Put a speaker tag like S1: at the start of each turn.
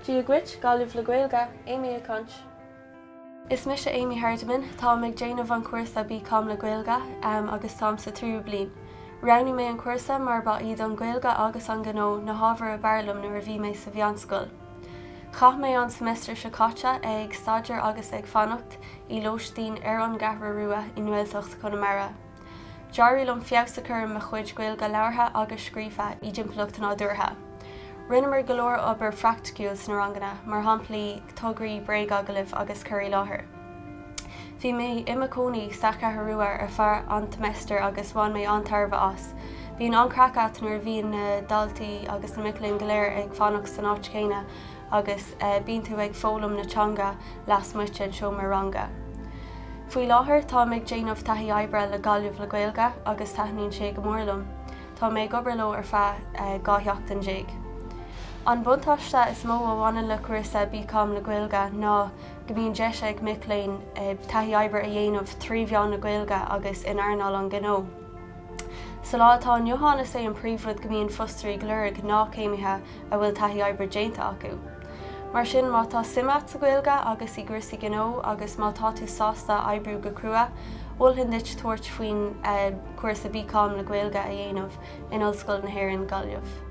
S1: Dia dhuit, Gaillimh le Gaeilge, Amy ag caint. Is mise Amy Hardiman, táim ag déanamh an chúrsa BCom le Gaeilge agus táim sa tríú bliain. Roghnaigh mé an cúrsa mar ba iad an Ghaeilge agus an Gnó na hábhair ab fhearr liom nuair a bhí mé sa mheánscoil. Chaith mé an seimeastar seo caite ag staidéar agus ag fanacht i lóistín ar an gCeathrú Rua i nGaeltacht Chonamara. D'éirigh liom feabhas a chur ar mo chuid Gaeilge labhartha agus scríofa i dtimpeallacht nádúrtha. Rinneamar go leor obair phraiticiúil sna ranganna, mar shamplaí, tograí, bréagagallaimh agus cur i láthair. Bhí mé i mo chónaí sa Cheathrú Rua ar feadh an tseimeastair agus bhain mé an-tairbhe as. Bíonn an-chraic agat nuair a bhíonn na daltaí agus na mic léinn go léir ag fanacht san áit chéanna agus bíonn tú ag foghlaim na teanga lasmuigh den seomra ranga. Faoi láthair táim ag déanamh taithí oibre le Gaillimh le Gaeilge agus taitníonn sé go mór liom. Tá mé ag obair leo ar feadh 12 sheachtain. An buntáiste is mó a bhaineann le cúrsa BCom le Gaeilge ná go mbíonn deis ag mic léinn taithí oibre a dhéanamh trí mheán na Gaeilge agus in earnáil an ghnó. Sa lá atá inniu ann is é an príomhrud go mbíonn fostóirí ag lorg ná céimithe a bhfuil taithí oibre déanta acu. Mar sin, má tá suim agat sa Ghaeilge agus i gcúrsaí gnó agus má tá tú sásta oibriú go crua, mholfainn duit tabhairt faoin chúrsa BCom le Gaeilge a dhéanamh in Ollscoil na hÉireann, Gaillimh.